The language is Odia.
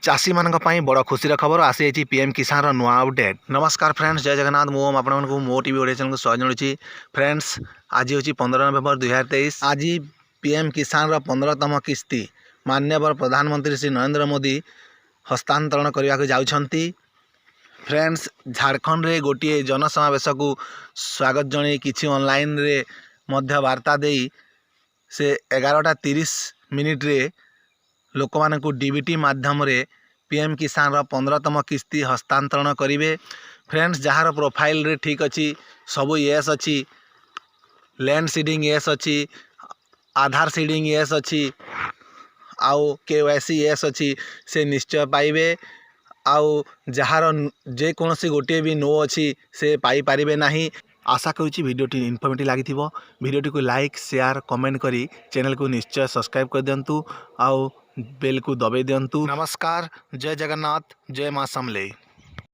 ଚାଷୀମାନଙ୍କ ପାଇଁ ବଡ଼ ଖୁସିର ଖବର ଆସିଯାଇଛି, ପିଏମ୍ କିଷାନର ନୂଆ ଅପଡେଟ୍। ନମସ୍କାର ଫ୍ରେଣ୍ଡସ୍, ଜୟ ଜଗନ୍ନାଥ। ମୁଁ ଆପଣମାନଙ୍କୁ ମୋ ଟିଭି ଓଡ଼ିଆ ଚ୍ୟାନେଲକୁ ସ୍ୱାଗତ ଜଣାଉଛି। ଫ୍ରେଣ୍ଡସ୍, ଆଜି ହେଉଛି 15 ନଭେମ୍ବର 2023। ଆଜି ପିଏମ୍ କିଷାନର 15ତମ କିସ୍ତି ମାନ୍ୟବର ପ୍ରଧାନମନ୍ତ୍ରୀ ଶ୍ରୀ ନରେନ୍ଦ୍ର ମୋଦି ହସ୍ତାନ୍ତରଣ କରିବାକୁ ଯାଉଛନ୍ତି। ଫ୍ରେଣ୍ଡସ୍, ଝାଡ଼ଖଣ୍ଡରେ ଗୋଟିଏ ଜନସମାବେଶକୁ ସ୍ୱାଗତ ଜଣାଇ କିଛି ଅନଲାଇନରେ ମଧ୍ୟ ବାର୍ତ୍ତା ଦେଇ ସେ 11ଟା 30 ମିନିଟ୍ରେ ଲୋକମାନଙ୍କୁ ଡିବିଟି ମାଧ୍ୟମରେ ପିଏମ୍ କିଷାନର 15ତମ କିସ୍ତି ହସ୍ତାନ୍ତରଣ କରିବେ। ଫ୍ରେଣ୍ଡସ୍, ଯାହାର ପ୍ରୋଫାଇଲରେ ଠିକ୍ ଅଛି, ସବୁ ୟେସ୍ ଅଛି, ଲ୍ୟାଣ୍ଡ ସିଡ଼ିଂ ୟେସ୍ ଅଛି, ଆଧାର ସିଡ଼ିଂ ୟେସ୍ ଅଛି ଆଉ କେୱାଇସି ୟେସ୍ ଅଛି, ସେ ନିଶ୍ଚୟ ପାଇବେ। ଆଉ ଯାହାର ଯେକୌଣସି ଗୋଟିଏ ବି ନୋ ଅଛି, ସେ ପାଇପାରିବେ ନାହିଁ। ଆଶା କରୁଛି ଭିଡ଼ିଓଟି ଇନଫର୍ମେଟିଭ୍ ଲାଗିଥିବ। ଭିଡ଼ିଓଟିକୁ ଲାଇକ୍, ସେୟାର, କମେଣ୍ଟ କରି ଚ୍ୟାନେଲକୁ ନିଶ୍ଚୟ ସବସ୍କ୍ରାଇବ୍ କରିଦିଅନ୍ତୁ ଆଉ ବେଲ୍କୁ ଦବାଇ ଦିଅନ୍ତୁ। ନମସ୍କାର, ଜୟ ଜଗନ୍ନାଥ, ଜୟ ମା ସମଲେଇ।